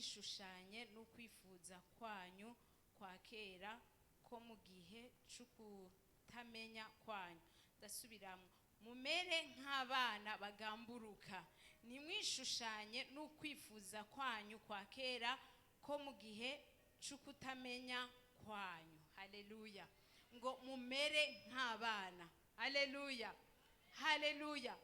Ntimwishushanye n'ukwifuza kwanyu kwa kera ko mu gihe c'ukutamenya kwanyu. Ndasubiramo: mumere nk'abana bagamburuka, ntimwishushanye n'ukwifuza kwanyu kwa kera ko mu gihe c'ukutamenya kwanyu. Haleluya! Ngo mumere nk'abana. Haleluya, haleluya!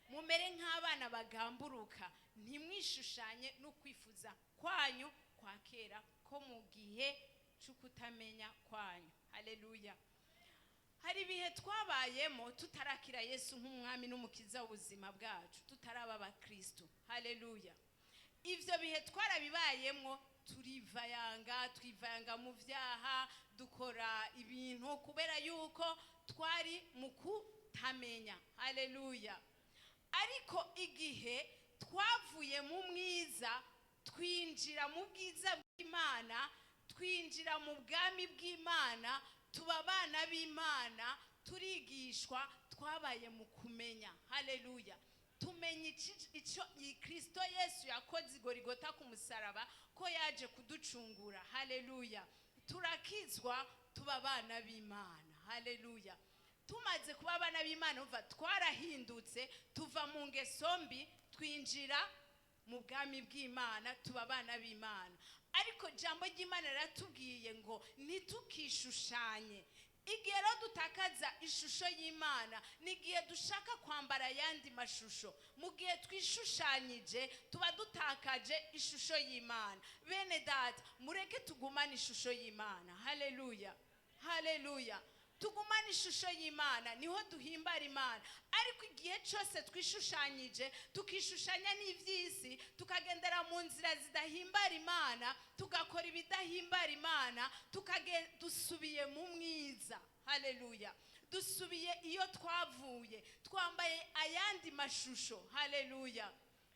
Mumere nk'abana bagamburuka, ntimwishushanye n'ukwifuza kwanyu kwa kera ko mu gihe c'ukutamenya kwanyu. Haleluya! Hari ibihe twabayemo tutarakira Yesu nk'Umwami n'Umukiza w'ubuzima bwacu, tutaraba Abakristo. Haleluya! Ivyo bihe twarabibayemwo, turivayanga, twivanga mu vyaha, dukora ibintu kubera yuko twari mu kutamenya. Haleluya! Ariko igihe twavuye mu mwiza, twinjira mu bwiza bw'Imana, twinjira mu bwami bw'Imana, tuba abana b'Imana, turigishwa, twabaye mu kumenya. Haleluya! Tumenya icyo Kristo Yesu yakoze i Gorigota ku musaraba, ko yaje kuducungura. Haleluya! Turakizwa, tuba abana b'Imana. Haleluya! Tumaze kuba abana b'Imana, umva, twarahindutse, tuva mu ngeso mbi, twinjira mu bwami bw'Imana, tuba abana b'Imana. Ariko ijambo ry'Imana riratubwiye ngo ntitukishushanye. Igihe rero dutakaza ishusho y'Imana ni igihe dushaka kwambara ayandi mashusho. Mu gihe twishushanyije, tuba dutakaje ishusho y'Imana. Bene Data, mureke tugumane ishusho y'Imana. Haleluya, haleluya! Tugumane ishusho y'Imana, niho duhimbara Imana. Ariko igihe cyose twishushanyije, tukishushanya n'iby'isi, tukagendera mu nzira zidahimbara Imana, tugakora ibidahimbara Imana, dusubiye mu mwiza. Haleluya! Dusubiye iyo twavuye, twambaye ayandi mashusho. Haleluya!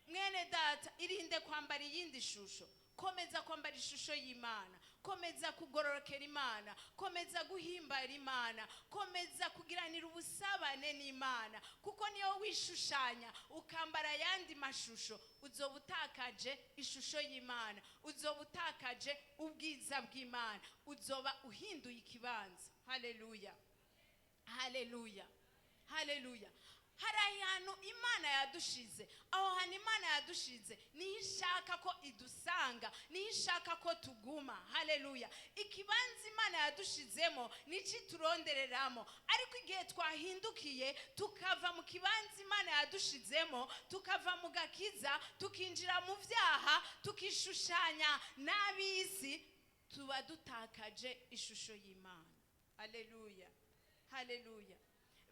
Mwene Data, irinde kwambara iyindi shusho. Komeza kwambara ishusho y'Imana, komeza kugororokera Imana, komeza guhimbara Imana, komeza kugiranira ubusabane n'Imana, kuko niyo wishushanya ukambara ayandi mashusho, uzoba utakaje ishusho y'Imana, uzoba utakaje ubwiza bw'Imana, uzoba uhinduye ikibanza. Haleluya, haleluya, haleluya! Hari ahantu Imana yadushize. Aho hantu Imana yadushize niho ishaka ko idusanga, niho ishaka ko tuguma. Haleluya! Ikibanza Imana yadushizemo nicyo iturondereramo. Ariko igihe twahindukiye, tukava mu kibanza Imana yadushizemo, tukava mu gakiza, tukinjira mu byaha, tukishushanya n'ab'isi, tuba dutakaje ishusho y'Imana. Haleluya, haleluya!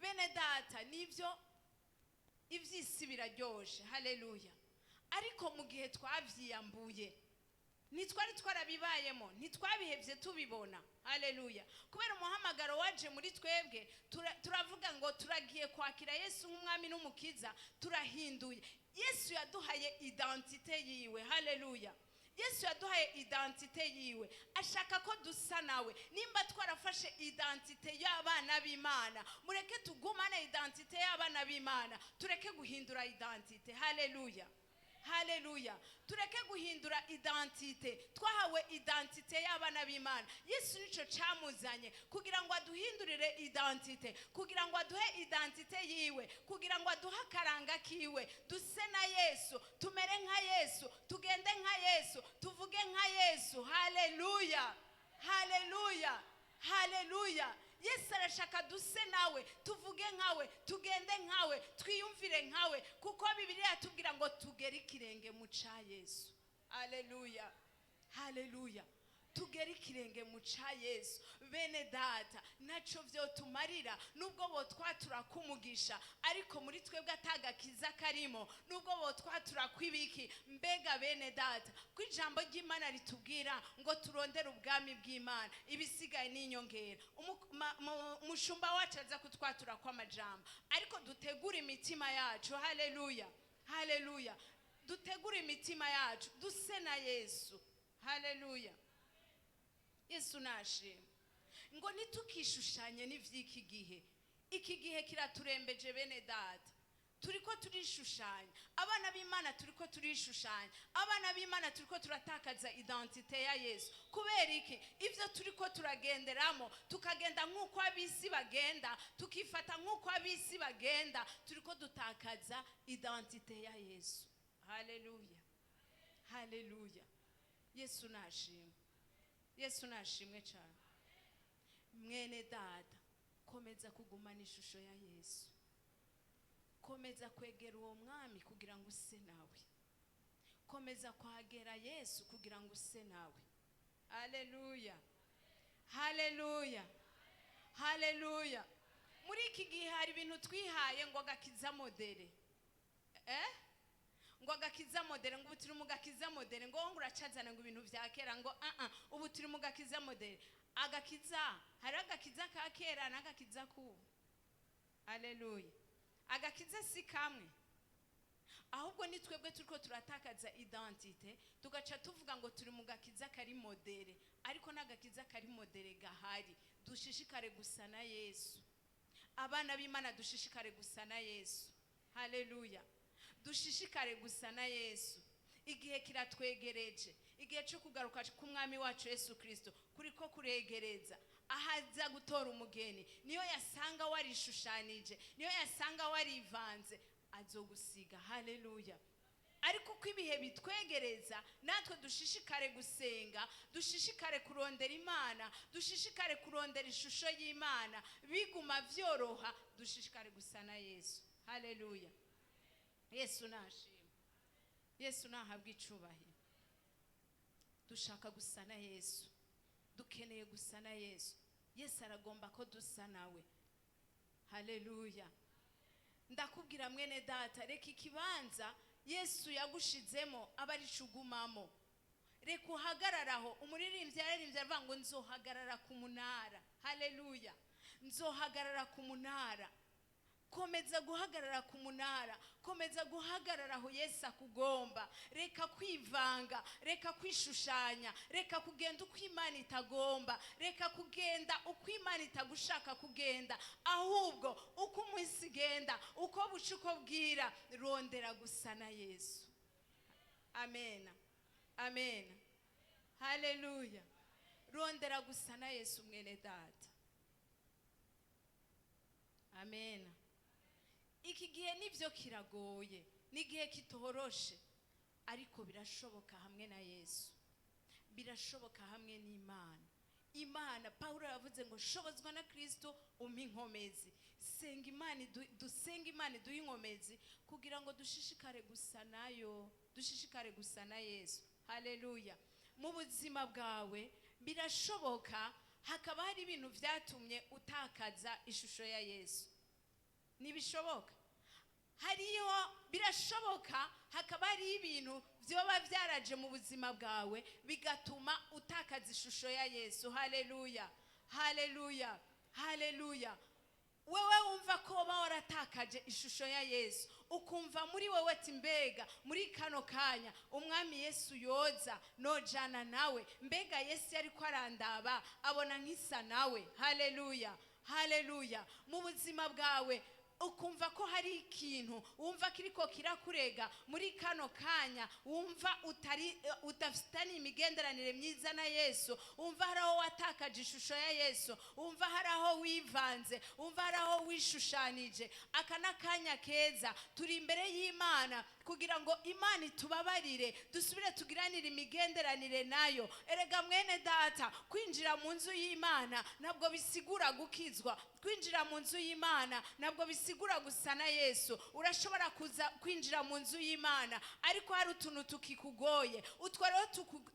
Bene Data, nibyo, iby'isi biraryoshe. Haleluya! Ariko mu gihe twabyiyambuye, ntitwari twarabibayemo, ntitwabihebye tubibona. Haleluya! Kubera umuhamagaro waje muri twebwe, turavuga ngo turagiye kwakira Yesu nk'Umwami n'Umukiza, turahinduye. Yesu yaduhaye identité yiwe. Haleluya! Yesu yaduhaye identité yiwe, ashaka ko dusa nawe. Nimba twarafashe identité y'abana b'Imana, mureke tugumane identité y'abana b'Imana, tureke guhindura identité. Haleluya, haleluya! Tureke guhindura identité. Twahawe identité y'abana b'Imana. Yesu nicyo cyamuzanye, kugira ngo aduhindurire identité, kugira ngo aduhe identité yiwe, kugira ngo aduhe akaranga kiwe, duse na Yesu, tumere nka Yesu, tugende nka Yesu, tuvuge nka Yesu. Haleluya, haleluya, haleluya! Yesu arashaka duse nawe, tuvuge nkawe, tugende nkawe, twiyumvire nkawe, kuko Bibiliya yatubwira ngo tugere ikirenge mu ca Yesu. Haleluya, haleluya! Tugere ikirenge mu ca Yesu. Bene Data, ntacyo byotumarira nubwo botwatura kumugisha, ariko muri twebwe atagakiza karimo, nubwo botwatura kw'ibiki. Mbega bene Data, ko ijambo ry'Imana ritubwira ngo turondere ubwami bw'Imana, ibisigaye ni inyongera. Umushumba wacu aza kutwatura kw'amajambo, ariko dutegure imitima yacu. Haleluya, haleluya! Dutegure imitima yacu, duse na Yesu. Haleluya! Yesu nashima. Ngo ntitukishushanye n'ivy'iki gihe. Iki gihe kiraturembeje, bene Data. Turiko turishushanya, abana b'Imana, turiko turishushanya, abana b'Imana, turiko turatakaza identité ya Yesu. Kubera iki? Ibyo turiko turagenderamo, tukagenda nk'uko ab'isi bagenda, tukifata nk'uko ab'isi bagenda, turiko dutakaza identité ya Yesu. Haleluya, haleluya! Yesu nashimwe, Yesu nashimwe cyane. Mwene data, komeza kugumana ishusho ya Yesu, komeza kwegera uwo mwami kugira ngo use nawe, komeza kwagera Yesu kugira ngo use nawe. Haleluya, haleluya, haleluya! Muri iki gihe hari ibintu twihaye ngo agakiza modéré, ngo agakiza modéré, ngo ubu turi mu gakiza modéré, ngo ngo uracazana ngo ibintu bya kera, ngo ah ah, ubu turi mu gakiza modéré. Agakiza, hari agakiza ka kera n'agakiza k'ubu. Haleluya! Agakiza si kamwe, ahubwo ni twebwe turiko turatakaza identité, tugaca tuvuga ngo turi mu gakiza kari modéré, ariko n'agakiza kari modéré gahari. Dushishikare gusa na Yesu, abana b'Imana, dushishikare gusa na Yesu. Haleluya! Dushishikare gusa na Yesu. Igihe kiratwegereje, igihe cyo kugaruka k'umwami wacu Yesu Kirisito kuriko kuregereza, ahaza gutora umugeni. Niyo yasanga warishushanije, niyo yasanga warivanze, azogusiga. Haleluya! Ariko uko ibihe bitwegereza, natwe dushishikare gusenga, dushishikare kurondera Imana, dushishikare kurondera ishusho y'Imana, biguma byoroha. Dushishikare gusa na Yesu. Haleluya! Yesu nashimwe, Yesu nahabwa icubahiro. Dushaka gusa na Yesu, dukeneye gusa na Yesu. Yesu aragomba ko dusa nawe. Haleluya! Ndakubwira mwene data, reka ikibanza Yesu yagushizemo aba ari ugumamo, reka uhagararaho. Umuririmbyi yararirimbye aravuga ngo nzohagarara ku munara. Haleluya! Nzohagarara ku munara. Komeza guhagarara ku munara, komeza guhagarara aho Yesu akugomba. Reka kwivanga, reka kwishushanya, reka kugenda uko Imana itagomba, reka kugenda uko Imana itagushaka kugenda. Ahubwo uko umunsi igenda, uko buca, uko bwira, rondera gusa na Yesu. Amena, amena, haleluya! Rondera gusa na Yesu, mwene data. Amena. Iki gihe nibyo kiragoye, n'igihe kitoroshe, ariko birashoboka hamwe na Yesu, birashoboka hamwe n'Imana. Imana, Pawulo yavuze ngo shobozwa na Kirisito umpa inkomezi. Senga Imana, dusenga Imana iduhe inkomezi kugira ngo dushishikare gusa nayo, dushishikare gusa na Yesu. Haleluya! Mu buzima bwawe birashoboka hakaba hari ibintu byatumye utakaza ishusho ya Yesu. Ntibishoboka? Hariyo, birashoboka hakaba hariho ibintu byoba byaraje mu buzima bwawe bigatuma utakaza ishusho ya Yesu. Haleluya, haleluya, haleluya! Wewe wumva ko uba waratakaje ishusho ya Yesu, ukumva muri wowe ati mbega muri kano kanya umwami Yesu yoza nojana nawe, mbega Yesu yariko arandaba abona nkisa nawe? Haleluya, haleluya! Mu buzima bwawe ukumva ko hari ikintu wumva kiriko kirakurega muri kano kanya, wumva utari udafitanye imigenderanire myiza na Yesu, wumva hari aho watakaje ishusho ya Yesu, wumva hari aho wivanze, wumva hari aho wishushanije, aka ni akanya keza. Turi imbere y'Imana kugira ngo Imana itubabarire, dusubire tugiranire imigenderanire nayo. Erega mwene data, kwinjira mu nzu y'Imana ntabwo bisigura gukizwa, kwinjira mu nzu y'Imana ntabwo bisigura gusa na Yesu. Urashobora kuza kwinjira mu nzu y'Imana ariko hari utuntu tukikugoye. Utwo rero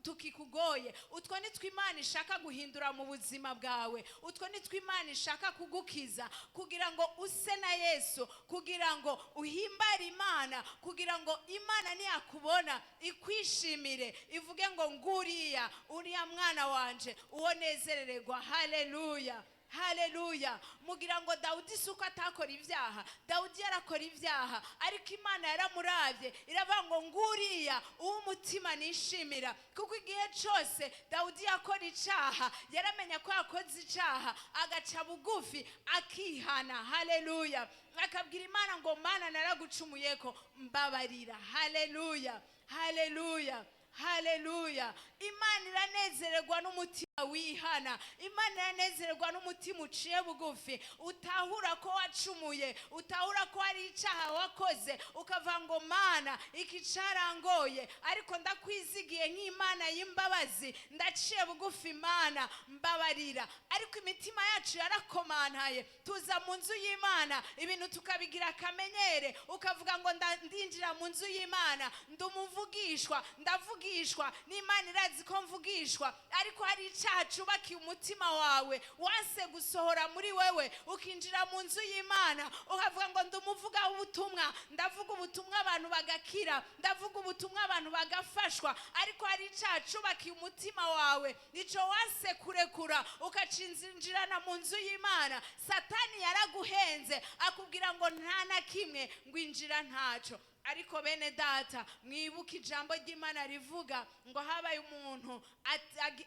tukikugoye, utwo nitwo Imana ishaka guhindura mu buzima bwawe, utwo nitwo Imana ishaka kugukiza kugira ngo use na Yesu, kugira ngo uhimbare Imana, kugira ngo Imana niyakubona ikwishimire, ivuge ngo nguriya, uriya mwana wanje, uwo nezerererwa. Haleluya! Haleluya. Mugira ngo Dawudi si uko atakora ibyaha? Dawudi yarakora ibyaha, ariko Imana yaramuravye iravuga ngo: "Nguriya uw'umutima nishimira." Kuko igihe cose Dawudi yakora icaha, yaramenya ko yakoze icaha, agaca bugufi, akihana. Haleluya. Akabwira Imana ngo: "Mana, naragucumuyeko, mbabarira." Haleluya, haleluya, haleluya. Imana iranezererwa n'umutima wihana. Imana iranezererwa n'umutima uciye bugufi, utahura ko wacumuye, utahura ko hari icyaha wakoze, ukavuga ngo: "Mana, iki carangoye, ariko ndakwizigiye nk'Imana y'imbabazi, ndaciye bugufi, Imana mbabarira." Ariko imitima yacu yarakomantaye. Tuza mu nzu y'Imana, ibintu tukabigira akamenyere, ukavuga ngo: "Ndinjira mu nzu y'Imana, ndumuvugishwa, ndavugishwa n'Imana, irazi ko mvugishwa." Ariko hari icyaha cubakiye umutima wawe, wanse gusohora muri wewe. Ukinjira mu nzu y'Imana ukavuga ngo: "Ndumuvuga ubutumwa, ndavuga ubutumwa abantu bagakira, ndavuga ubutumwa abantu bagafashwa." Ariko hari icyaha cubakiye umutima wawe, ico wanse kurekura, ukacinjirana mu nzu y'Imana. Satani yaraguhenze, akubwira ngo nta na kimwe, ngo injira ntaco. Ariko bene data, mwibuke ijambo ry'Imana rivuga ngo habaye umuntu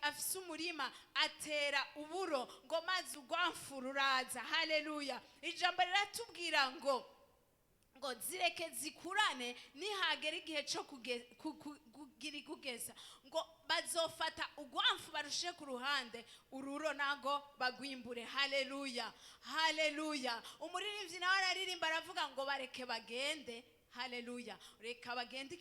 afise umurima, atera uburo, ngo maze urwamfu ruraza. Haleluya. Ijambo riratubwira ngo zireke zikurane, nihagera igihe cyo kugira kugeza, ngo bazofata urwamfu barushe ku ruhande, ururo nago bagwimbure. Haleluya, haleluya. Umuririmbyi nawe araririmba, aravuga ngo: "Bareke bagende." Haleluya. Reka bagende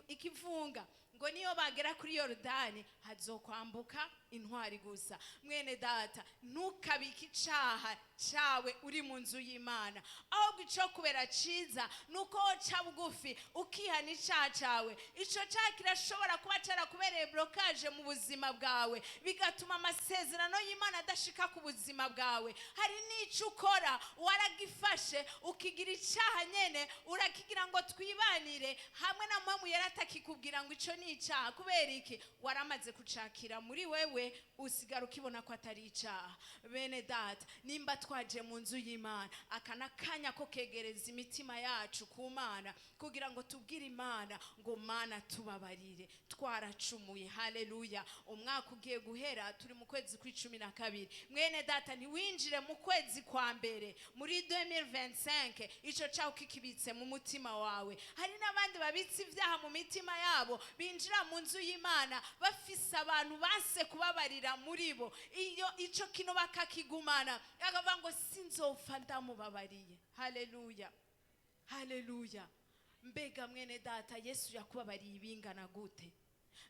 ikivunga, ngo niyo bagera kuri Yorodani hazokwambuka intwari gusa. Mwene data, ntukabike icaha cawe uri mu nzu y'Imana. Ahubwo ico kubera ciza ni uko woca bugufi, ukihana icaha cawe. Ico caha kirashobora kuba carakubereye blocage mu buzima bwawe, bigatuma amasezerano y'Imana adashika ku buzima bwawe. Hari n'ico ukora waragifashe, ukigira icaha nyene, urakigira ngo twibanire hamwe na Mpwemu Yera atakikubwira ngo ico ni icaha. Kubera iki? Waramaze kucakira muri wewe, usigara ukibona ko atari icaha. Bene data, nimba twaje mu nzu y'Imana, aka n'akanya ko kegereza imitima yacu ku Mana, kugira ngo tubwire Imana ngo: "Mana, tubabarire, twaracumuye." Haleluya. Umwaka ugiye guhera, turi mu kwezi kw'12. Mwene data, ntiwinjire mu kwezi kwa mbere muri 2025 ico caho ukikibitse mu mutima wawe. Hari n'abandi babitse ibyaha mu mitima yabo, binjira mu nzu y'Imana bafise abantu banse kubabarira muri bo, iyo ico kintu bakakigumana, akavuga ngo: "Sinzopfa ndamubabariye." Haleluya, haleluya. Mbega mwene data, Yesu yakubabariye ibingana gute?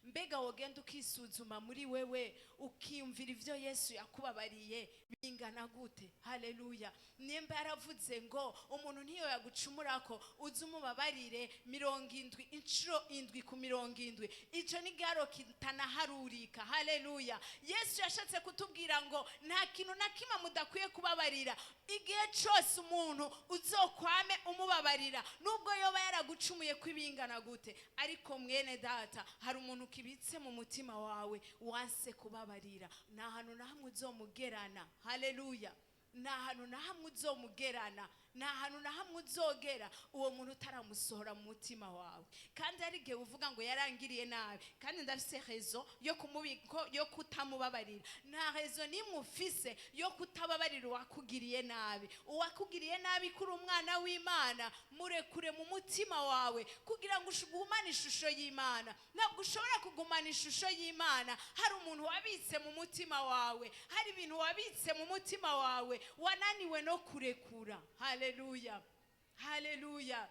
Mbega wogenda ukisuzuma muri wewe, ukiyumvira ibyo Yesu yakubabariye bingana gute? Haleluya. Nimba yaravuze ngo umuntu ntiyo yagucumurako uze umubabarire 70 inshuro 7 ku 70, ico ni giharo kitanaharurika. Haleluya. Yesu yashatse kutubwira ngo nta kintu na kimwe mudakwiye kubabarira. Igihe cose umuntu uzokwame umubabarira, nubwo yoba yaragucumuye kwibingana gute. Ariko mwene data, hari umuntu ukibitse mu mutima wawe wanse kubabarira, nta hantu na hamwe uzomugerana. Haleluya. Nta hantu na hamwe uzomugerana, nta hantu na hamwe uzogera uwo muntu utaramusohora mu mutima wawe. Kandi hari igihe uvuga ngo: "Yarangiriye nabi, kandi ndafise raison yo kumubiko yo kutamubabarira." Nta raison nimwe ufise yo kutababarira uwakugiriye nabi. Uwakugiriye nabi, kuri umwana w'Imana, murekure mu mutima wawe kugira ngo ugumane ishusho y'Imana. Ntabwo ushobora kugumana ishusho y'Imana hari umuntu wabitse mu mutima wawe, hari ibintu wabitse mu mutima wawe wananiwe no kurekura. Haleluya, haleluya,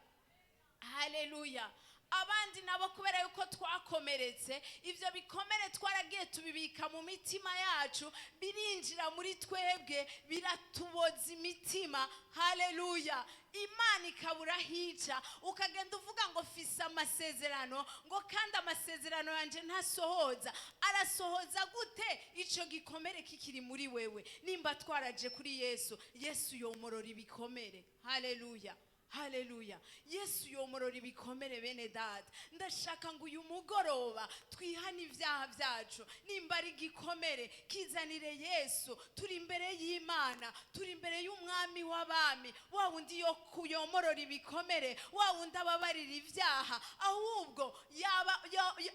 haleluya. Abandi nabo, kubera yuko twakomeretse, ibyo bikomere twaragiye tubibika mu mitima yacu, birinjira muri twebwe, biratuboza imitima. Haleluya. Imana ikabura hica, ukagenda uvuga ngo: "Fise amasezerano," ngo "kandi amasezerano yanjye ntasohoza." Arasohoza gute ico gikomere kikiri muri wewe? Nimba twaraje kuri Yesu, Yesu yomorora ibikomere. Haleluya. Haleluya! Yesu yomorora ibikomere. Bene data, ndashaka ngo uyu mugoroba twihane ibyaha byacu. Nimba ari igikomere, kizanire Yesu. Turi imbere y'Imana, turi imbere y'Umwami w'abami, wa wundi yo kuyomorora ibikomere, wa wundi ababarira ibyaha. Ahubwo yaba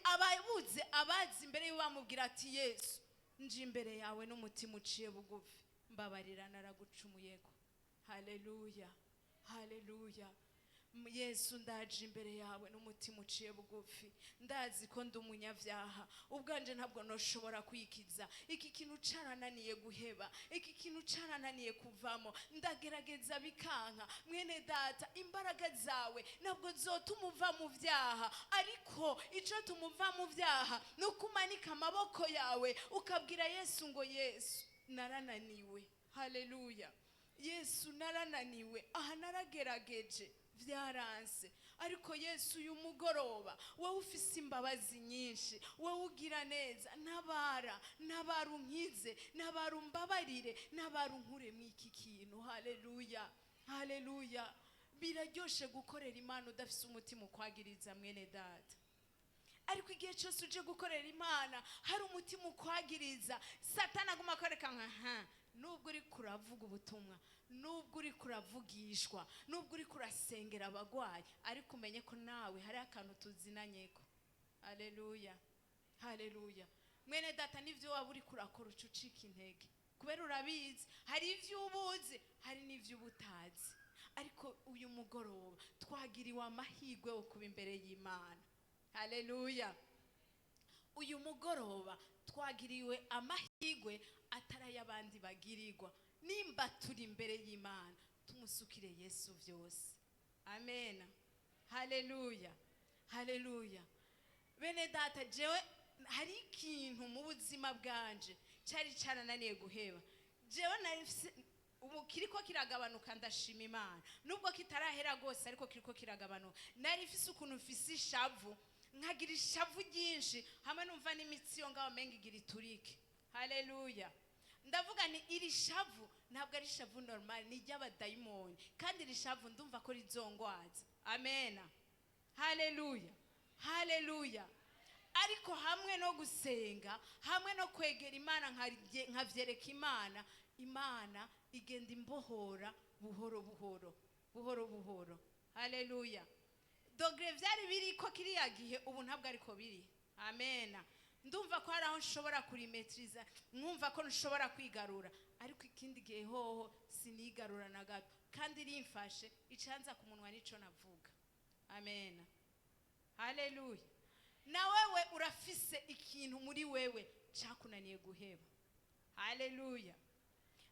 ababuze abazi imbere y'uwo bamubwira ati: "Yesu, nje imbere yawe n'umutima uciye bugufi, mbabarira, naragucumuyeko." Haleluya, haleluya! Yesu, ndaje imbere yawe n'umutima uciye bugufi. Ndazi ko ndi umunyabyaha, ubwanje ntabwo ntoshobora kwikiza. Iki kintu carananiye guheba, iki kintu carananiye kuvamo, ndagerageza bikanka. Mwene data, imbaraga zawe ntabwo zotuma uva mu byaha, ariko ico tumuva mu byaha ni uko umanika amaboko yawe ukabwira Yesu ngo: "Yesu, narananiwe." Haleluya! Yesu, narananiwe, aha naragerageje byaranse, ariko Yesu, uyu mugoroba, wowe ufise imbabazi nyinshi, wowe ugira neza, ntabara, ntabara unkize, ntabara umbabarire, ntabara unkure mu iki kintu. Haleluya, haleluya! Biraryoshe gukorera Imana udafise umutima ukwagiriza, mwene data. Ariko igihe cyose uje gukorera Imana hari umutima ukwagiriza, Satani aguma akwereka nka ha nubwo uri kuravuga ubutumwa, nubwo uri kuravugishwa, nubwo uri kurasengera abagwayi, ariko umenye ko nawe hari akantu tuzinanyeko. Haleluya, haleluya! Mwene data, n'ibyo waba uri kurakora, uca ucika intege kubera urabizi. Hari ibyo uba uzi, hari n'ibyo uba utazi. Ariko uyu mugoroba twagiriwe amahirwe yo kuba imbere y'Imana. Haleluya! Uyu mugoroba twagiriwe amahirwe atari ay'abandi bagirirwa. Nimba turi imbere y'Imana, tumusukire Yesu byose. Amen, haleluya, haleluya! Bene data, jewe hari ikintu mu buzima bwanje cyari cyarananiye guheba. Jewe nari ubu kiriko kiragabanuka, ndashima Imana, nubwo kitarahera rwose, ariko kiriko kiragabanuka. Nari mfise ukuntu mfise ishavu, nkagira ishavu ryinshi, hamwe numva n'imitsi yo ngaho menga igira iturike. Haleluya! Ndavuga ni iri shavu ntabwo ari ishavu normal, ni iry'abadayimoni, kandi iri shavu ndumva ko rizongwaza. Amena, haleluya, haleluya! Ariko hamwe no gusenga, hamwe no kwegera Imana, nkavyereka Imana, Imana igenda imbohora buhoro buhoro, buhoro buhoro. Haleluya! Degré vyari biri ko kiriya gihe, ubu ntabwo ariko biri. Amena. Ndumva ko hari aho nshobora kurimetiriza, nkumva ko nshobora kwigarura, ariko ikindi gihe hoho sinigarura na gato, kandi rimfashe icanza ku munwa nico navuga. Amena, haleluya! Na wewe urafise ikintu muri wewe cyakunaniye guheba. Haleluya!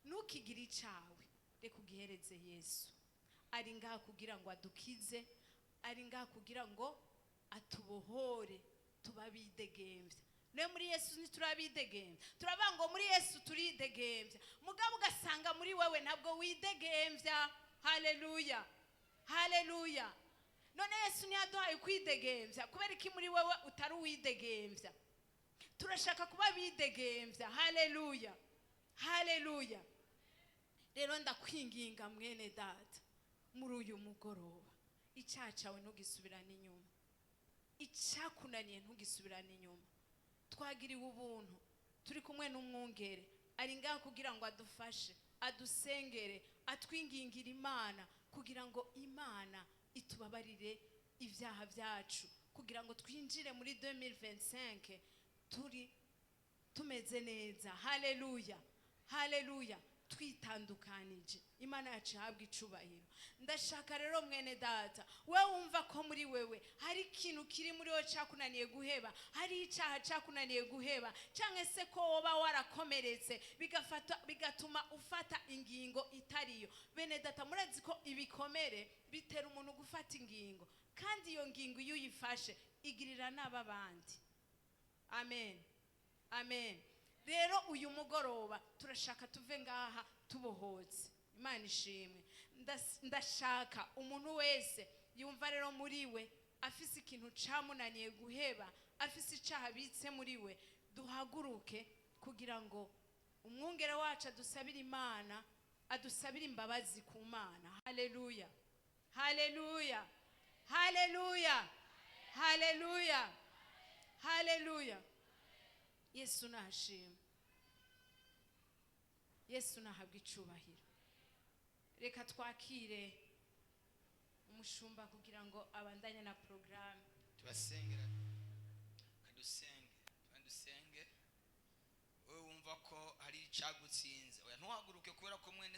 Ntukigire icawe, reka ugihereze Yesu. Ari ngaha kugira ngo adukize, ari ngaha kugira ngo atubohore, tuba bidegembya. Niyo muri Yesu ntiturabidegembya? Turavuga ngo muri Yesu turidegembya, mugabo ugasanga muri wewe ntabwo widegembya. Haleluya, haleluya! None Yesu ntiyaduhaye kwidegembya? Kubera iki muri wewe utari uwidegembya? Turashaka kuba bidegembya. Haleluya, haleluya! Rero ndakwinginga, mwene data, muri uyu mugoroba, icyaha cyawe ntugisubirane inyuma, icyakunaniye ntugisubirane inyuma. Twagiriwe ubuntu, turi kumwe n'umwungere, ari ngaha kugira ngo adufashe, adusengere, atwingingire Imana kugira ngo Imana itubabarire ibyaha byacu, kugira ngo twinjire muri 2025 turi tumeze neza. Haleluya, haleluya! Twitandukanije. Imana yacu ihabwa icubahiro. Ndashaka rero, mwene data, we wumva ko muri wewe hari ikintu kiri muri wowe cyakunaniye guheba, hari icyaha cyakunaniye guheba, cyangwa se ko woba warakomeretse bigafata, bigatuma ufata ingingo itariyo. Bene data, murazi ko ibikomere bitera umuntu gufata ingingo, kandi iyo ngingo iyo uyifashe igirira nabi abandi. Amen, amen. Rero uyu mugoroba turashaka tuve ngaha tubohotse. Imana ishimwe. Ndashaka umuntu wese yumva rero muri we afise ikintu camunaniye guheba, afise icaha abitse muri we, duhaguruke kugira ngo umwungere wacu adusabire Imana, adusabire imbabazi ku Mana. Haleluya. Haleluya, haleluya, haleluya, haleluya! Yesu nashima, Yesu nahabwa icubahiro. Reka twakire umushumba kugira ngo abandanye na porogaramu. Tubasengera, kadusenge, dusenge. Wowe wumva ko hari icagutsinze, oya, ntuhaguruke kubera ko mwene